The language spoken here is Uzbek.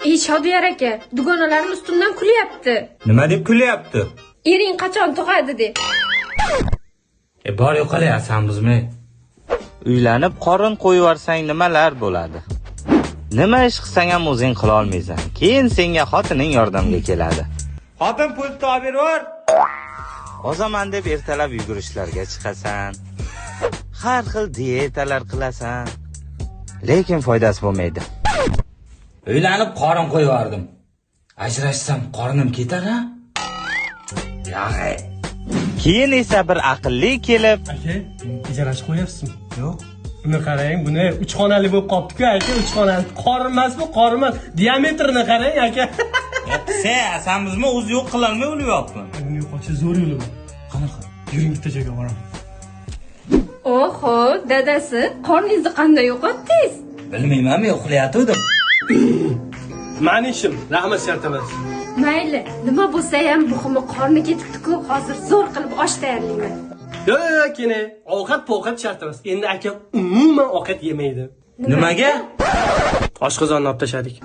Ey Shodiyar aka, dugonalarim ustimdan kulyapti. Nima deb kulyapti? Ering qachon tug'adi deb. Bor yo'qolay, asanbizmi? Uylanib qorin qo'yvorsang nimalar bo'ladi? Nima ish qilsang ham o'zing qila olmaysan. Keyin senga xotining yordamga keladi. Xotin, pul topib bervor. Ozaman deb ertalab yugurishlarga chiqasan. Har xil dietalar qilasan. Lekin foydasi bo'lmaydi. Uylanib qorin qo'yvordim. Ajrashsam qornim ketar ha? Yo'q. Keyin esa bir aqlli kelib, Aka, ijarasi qo'yapsizmi? Yo'q. Buni qarang, buni 3 xonali bo'lib qolibdi-ku, aka, 3 xonali. Qorin emas bu, qorin emas. Diametrini qarang, aka. Sen asanbizmi, o'zi yo'q qilolmay o'lyapman. Buni yo'qotish zo'r yo'li bor. Qanaqa? Yuring, bitta joyga boraman. Oho, dadasi, qorningizni qanday yo'qotdingiz? Bilmayman, men uxlayotgandim. Mani ishim, rahmat, shart emas. Mayli, nima bo'lsa ham buximi qorni ketibdi-ku, hozir zo'r qilib osh tayyorlayman. Yo'q, yo'q, kene, ovqat povqat shart emas. Endi aka umuman ovqat yemaydi. Nimaga? Oshqozonni olib tashladik.